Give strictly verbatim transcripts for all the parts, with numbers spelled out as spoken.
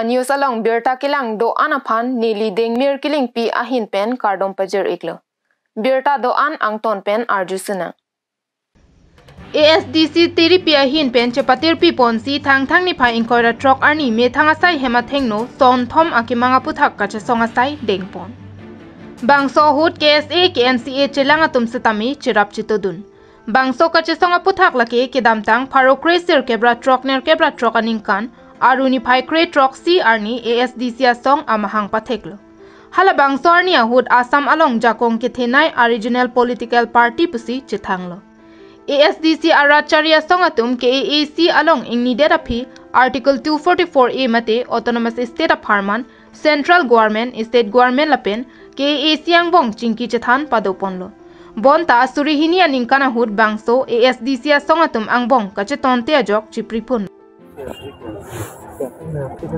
News along birta kelang do-an aphan neli Dengmir Killingpi ahin pen kardom pajir-iklo. Birta do-an angton pen arju suna. A S D C Tiripi ahin pen chepatirpi ponsi Thangthang niphai ingkoi ra throk arni methang asai hem athengno sonthom akemang aputhak kachesong asai dengpon. Bangso ahut K S A, K N C A chelang atum setame cherap chetodun. Bangso kachesong aputhak lake kedamtang pharo kre sirkep ra throk nerkep ra throk aningkan Aru niphai kre throksi arni A S D C asong amahang patheklo. Halabangso arni ahut Assam along jakong kethenei a regional political party pusi chethanglo. A S D C arat chari asong atum K A A C along ingnidet aphi Article two forty-four A mate Autonomous State apharman Central Government, State Government lapen K A A C angbong chingki chethan padoponlo. Bonta suri hini aningkan ahut bangso A S D C asong atum angbong kachetonte ajok chipripun.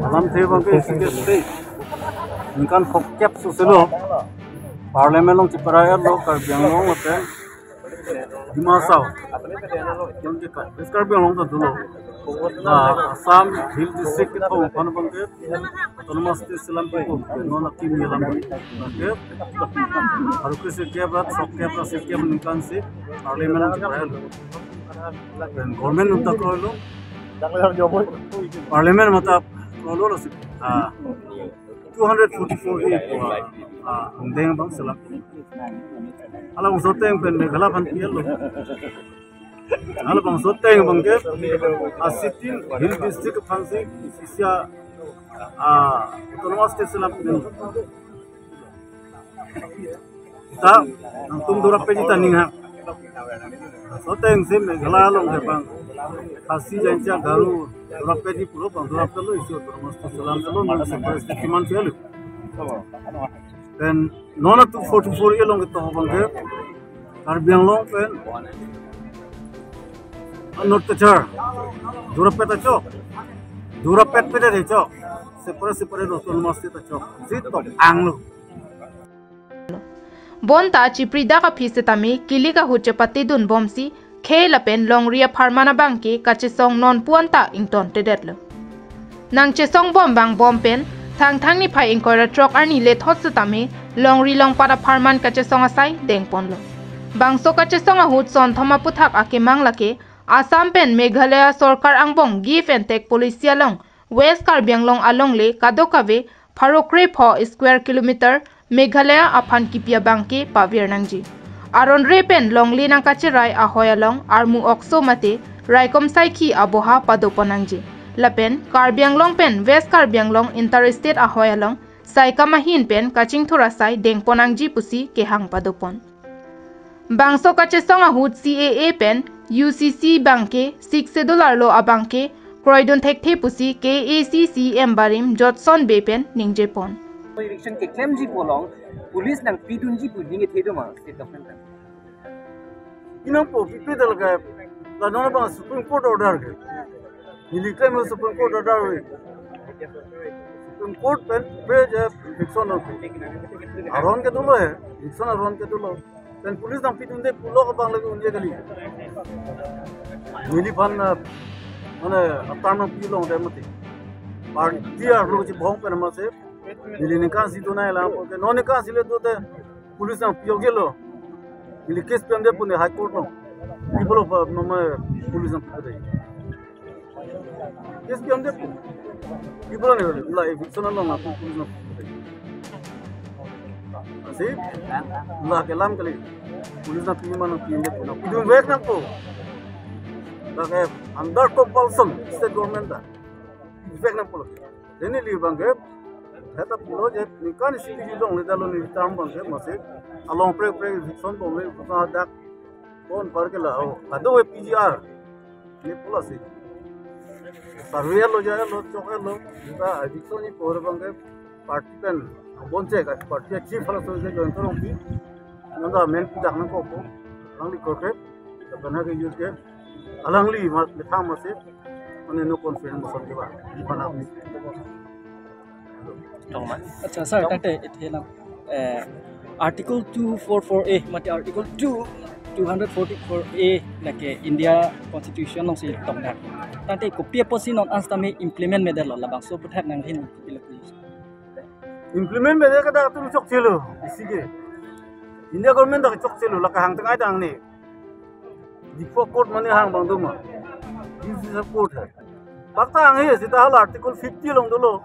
Alamthe abangke sike state ningkan phokep soselo Parliament along chipara-etlo Karbi Anglong lapen Dima Hasao. West Karbi Anglong ta dolo. La Assam Hill District kethom aphan abangke Autonomous State selam pukul non akimi alam abangke pharo kre sirkep ra throk kep ra sirkep aningkan si Parliament along chipara-etlo. Pen government atum ta kroilo. Parliament atum ta kroilo lasi. Ah, two hundred forty-four A pu, ah, angdeng abang selam. Halabangso ateng pen Meghalaya aphan pi-etlo. Halabangso ateng abangke a sixteen Hill District aphansi sisia, ah, Autonomous State selam pen. Ta, nangtum dorap peji ta ninghang. Laso ateng si Meghalaya along ke bang Khasi, Jaintia, Garo dorap peji pulo, bang dorap pelo isi Autonomous State selam pelo, non separate state keman si alu. Pen non two forty-four A along ketok abangke Karbi Anglong pen North Cachar dorap pet ta chok, dorap pet pet ta chok, separate separate Autonomous State ta chok. Si tok anglo. Bonta chipridak aphi setame kilik ahut chepatedun bomsi khei lapen longri apharman abangke kachesong nonpu anta ingtontedetlo. Nangchesong bom vangbom pen Thangthang niphai ingkoi ra throk arni lethot setame longri longpat apharman kachesong asai dengponlo. Bangso kachesong ahut sonthom aputhak akemang lake Assam pen Meghalaya sorkar angbong give and take policy along West Karbi Anglong alongle kadokave pharo kre pho square kilometer Meghalaya aphan kipi abangke pavir nangji. Aron re pen longle nangkacherai ahoi along armu okso mate raikom saikhi aboha padopon nangji. Lapen Karbi Anglong pen West Karbi Anglong interstate ahoi along saikam ahin pen kachingthur asai dengpon nangji pusi kehang padopon. Bangso kachesong ahut C A A pen U C C abangke Sixth Schedule arlo abangke kroidun thekthe pusi K A A C C E M barim Jotson Bey pen ningjepon. Election keklemji pu along police nangpidunji pu ning kethe do ma state government? Inang po pipi dal ke la non abang Supreme Court order ke. Neli klem Supreme Court order ri. Supreme Court pen pe je eviction lo. Aron ke dolo he, eviction aron ke dolo. Pen police nangpidunde pulo abang lagi un'e kali. Neliphan, ah, mane atam nangpi longde mati. Party arlo chibong pen masi. Neli ningkan isi donai lang, okay. Non ningkan isi le dote police nangpi-ok-etlo. Neli case pi-amde pu ne High Court along. Pi pulo pa, mane police nangpi-ok-etlo. Case pi-amde pu. Pi pulo ne, la eviction along nangpi police nangpi-ok-etlo. Lasi, la kelam kali. Police nangpi ma nangpi-amde pu, nangpidunvek nangpo. La ke under compulsion state government ta. Vek nangpo. Neli abangke, heta pulo je, ningkan isi ti long le dalo ni term abangke, masi along prek prek eviction bomle, buka dak, kon par ke la, oh, kado we P G R. Ne pulo si. Survey lo ja lo, chok lo, ta eviction ni por abangke, party pen, bonche ka, party chief halaso je join Rongpi. Nangda men pidak nangkokpo, nangli korke, karena ke youth ke, alangli ma, methang masi, mane no confidence motion ke ba, di mana. Tongma. Acha, sir, tangte ithe lang. Eh, Article two four four A, mate Article two, two hundred forty-four A lake India Constitution alongsi tongdak. Tangte kopi apotsi non an setame implement medetlo, labangso aputhak nanghin pilak. Implement medet ke dak atum chokchelo, isi ke. India government dak chokchelo, lake hang tengai tang ne. Diphu court mane hang abang doma. This is a court hai. Pakta hang he, seta hala Article fifty along dolo.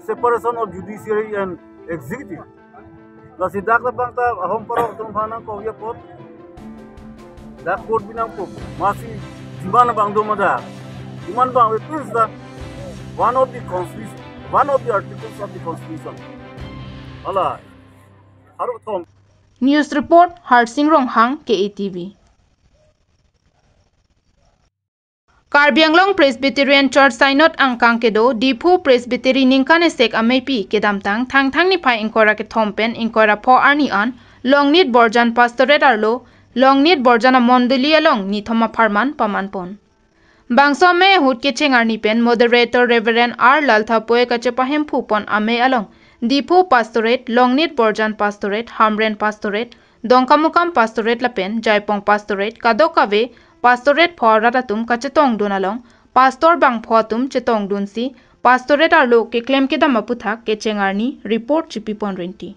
Separation of judiciary and executive. Lasi dak ta bang ta ahom parok atum aphan nangkok apot. Dak court binong kok. Masi demand abang doma dak. Demand abang, it is the one of the constitution, one of the articles of the constitution. Hala. Haruk thom. News report, Harsing Ronghang, K A T V. Karbi Anglong Presbyterian Church Synod angkang kedo Diphu Presbytery ningkan esek ameipi kedamtang Thangthang niphai ingkoi ra kethom pen ingkoi ra pho arni an Longnit Borjan Pastorate arlo Longnit Borjan amondoli along nithom apharman pamanpon. Bangso amei ahut kecheng arni pen Moderator Reverend R Lalthapoi kachepahemphupon amei along Diphu Pastorate, Longnit Borjan Pastorate, Hamren Pastorate, Dongkamukam Pastorate lapen Jaipong Pastorate kadokave Pastorate pho arat atum kachetongdun along Pastor bangpho atum chetongdunsi Pastorate arlo keklem kedam aputhak kecheng arni report chipipon rinti.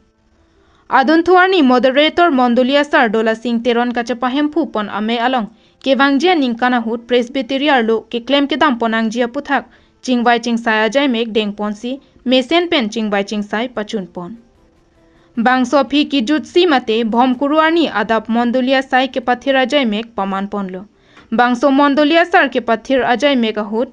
Adunthu arni Moderator Mondoli Asar Dolasing Teron kachepahemphupon amei along kevangji aningkan ahut Presbytery arlo keklem kedampon nangji aputhak chingvai chingsai ajaimek dengponsi mesen pen chingvai chingsai pachunpon. Bangso aphi kejutsi mate Bhomkuru arni adap mondoli asai kepathir ajaimek pamanponlo. Bangso mondoli asar kepathir ajaimek ahut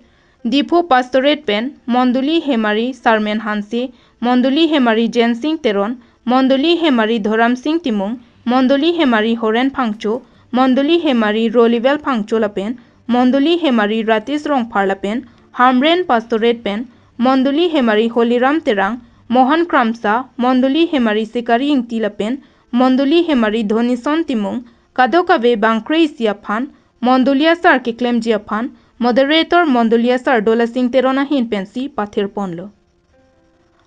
Diphu Pastorate pen Mondoli Hemari Sarmen Hanse, Mondoli Hemari Jensing Teron, Mondoli Hemari Dhoramsing Timung, Mondoli Hemari Horen Phangcho, Mondoli Hemari Rolivel Phangcho lapen Mondoli Hemari Ratis Rongphar lapen Hamren Pastorate pen Mondoli Hemari Holiram Terang, Mohan Kramsa, Mondoli Hemari Sikari Ingti lapen Mondoli Hemari Dhonison Timung kadokave bang kre-isi aphan Mondoli Asar keklemji aphan Moderator Mondoli Asar Dolasing Teron ahin pensi pathirponlo.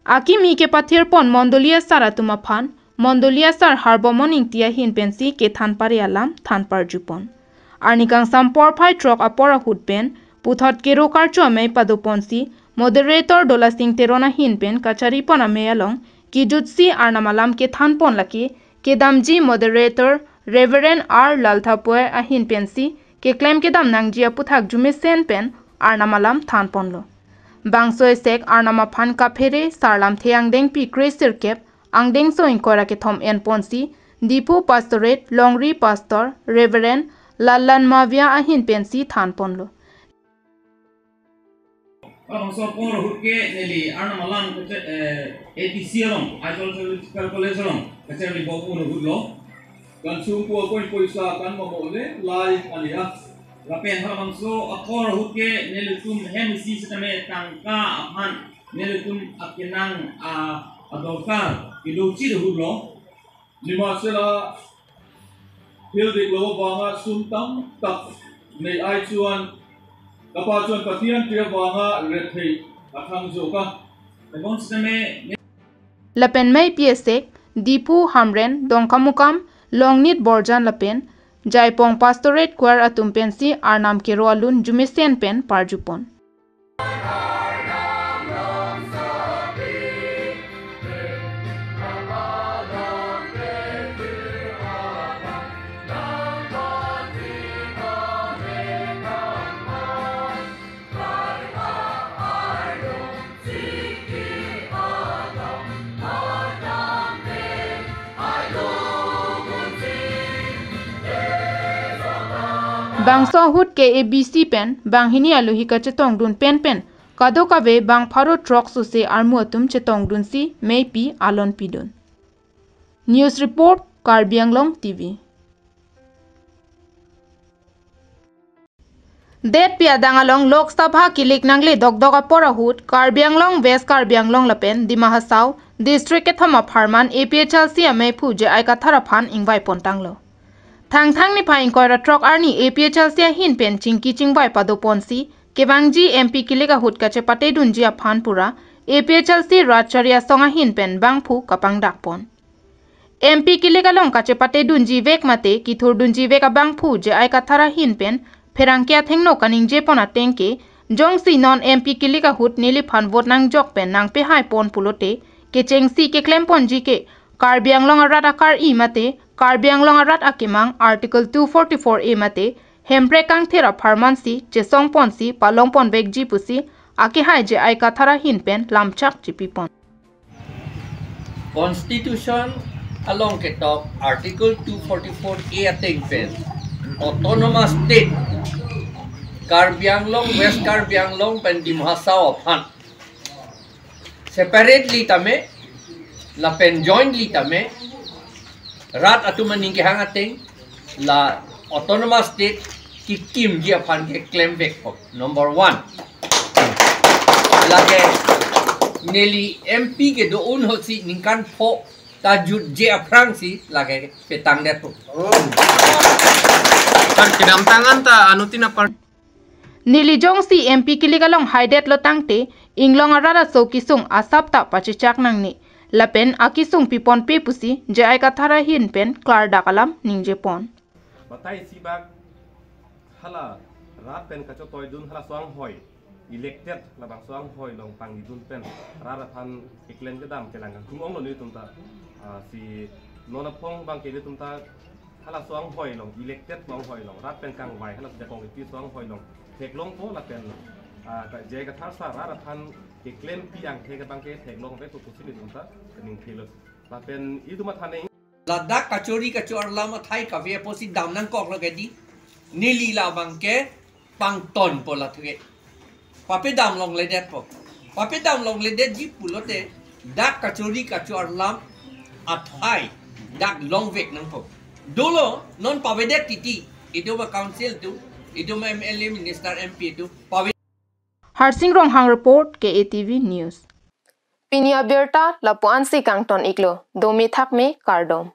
Akimi kepathirpon Mondoli Asar atum aphan Mondoli Asar Harbomon Ingti ahin pensi kethan pare alam than parjupon. Arni kangsam porphai throk apor ahut pen puthot kero karcho amei padoponsi Moderator Dolasing Teron ahin pen kacharipon amei along kejutsi Arnam alam kethanpon lake kedamji Moderator Reverend R Lalthapoi ahin pensi keklem kedam nangji aputhak jumesen pen Arnam alam thanponlo. Bangso esek Arnam aphan kaphere Sarlamthe angdengpi kre-sirkep angdengso ingkoi ra kethom enponsi Diphu Pastorate Longri Pastor Reverend Lallan Mavia ahin pensi thanponlo. Labangso apor ahut ke neli Arnam alam kache-, eh, A T C along, Aizawl Theological College along kacharli bom un ahutlo. Kangsung pu apoin poisa kan mamo le lai alia. Lapen halabangso apor ahut ke nelitum hem isi setame tangka aphan nelitum akenang a, adorkar kedoji ahutlo. Lima sela hildiklo abang asum tamtap ne ai chuan kapa chuan Pathian tia abang a rethei athang joka. Ebon setame Lapen meipi esek, Diphu, Hamren, Dongkamukam, Longnit Borjan lapen Jaipong Pastorate Choir atum pensi Arnam kero alun jumesen pen parjupon. Bangso ahut K A B C pen banghini alohi kachetongdun penpen kadokave bang pharo throk sose armu atum chetongdunsi meipi alon pidun. News report, Karbi Anglong T V. Detpi adang along Lok Sabha kilik nangle dokdok apor ahut Karbi Anglong, West Karbi Anglong lapen Dima Hasao district kethom apharman A P H L C ameiphu J I Kathar aphan ingvaipontanglo. Thangthang niphai ingkoi ra throk arni A P H L C ahin pen chingki chingvai padoponsi kevangji M P kilik ahut kachepatedunji aphan pura A P H L C Rajchari asong ahin pen bangphu kapangdakpon. M P kilik along kachepatedunji vek mate kithurdunji vek abangphu J I Kathar ahin pen pherangke athengno kaningjepon ateng ke Jongsi non M P kilik ahut neliphan vote nangjok pen nangpehai pon pulote, kechengsi keklem ponji ke Karbi Anglong arat akar-i mate Karbi Anglong arat akemang Article two forty-four A mate Hemprek kangthir apharman si chesong ponsi palong ponvekji pusi akehai J I Kathar ahin pen lamchak chipi pon. Constitution along ketok Article two forty-four A ateng pen Autonomous State Karbi Anglong, West Karbi Anglong pen Dima Hasao aphan separately tame lapen jointly tame rat atum aning kehang ateng la Autonomous State kekimji aphan keklemvekpo. Number one. Lake neli M P kedo-an ahut si ningkan pho ta jutje aphrangsi lake petangdetpo. Kan kedamtang anta anuttin apar. Neli jongsi M P kilik along haidetlo tangte, inglong arat aso kesung asap ta pachechak nangne. Lapen akesung piponpe pusi J I Kathar ahin pen klardak alam ningje pon. Batai isi bak hala rat pen kachetoidun hala so-anghoi elected labangso anghoi along pangjidun pen rat aphan keklem kedam kelang kangtung onglo nelitum ta, ah, si non aphong abangke nelitum ta hala so-anghoi along, elected so-anghoi along, rat pen kangvai hala jakong iti so-anghoi along theklongpo lapen, ah, ka J I Kathar sir rat aphan keklempi angthek abangke theklongvekpo pusi nelitum ta kaning thilo. Lapen itum athaning. Ladak kachori kacho arlam athai kave apotsi dam nangkoklo ke di. Neli labangke pangtonpo lathuke. Papedam longledetpo. Papedam longledetji pulote dak kachori kacho arlam athai dak longvek nangpo. Dolo non pavedet titi. Itum a-council atum, itum a-M L A, minister, M P atum pave. Harsing Ronghang report, K A T V News. Pini abirta lapu-ansi kangton iklo, dome thakme kardom.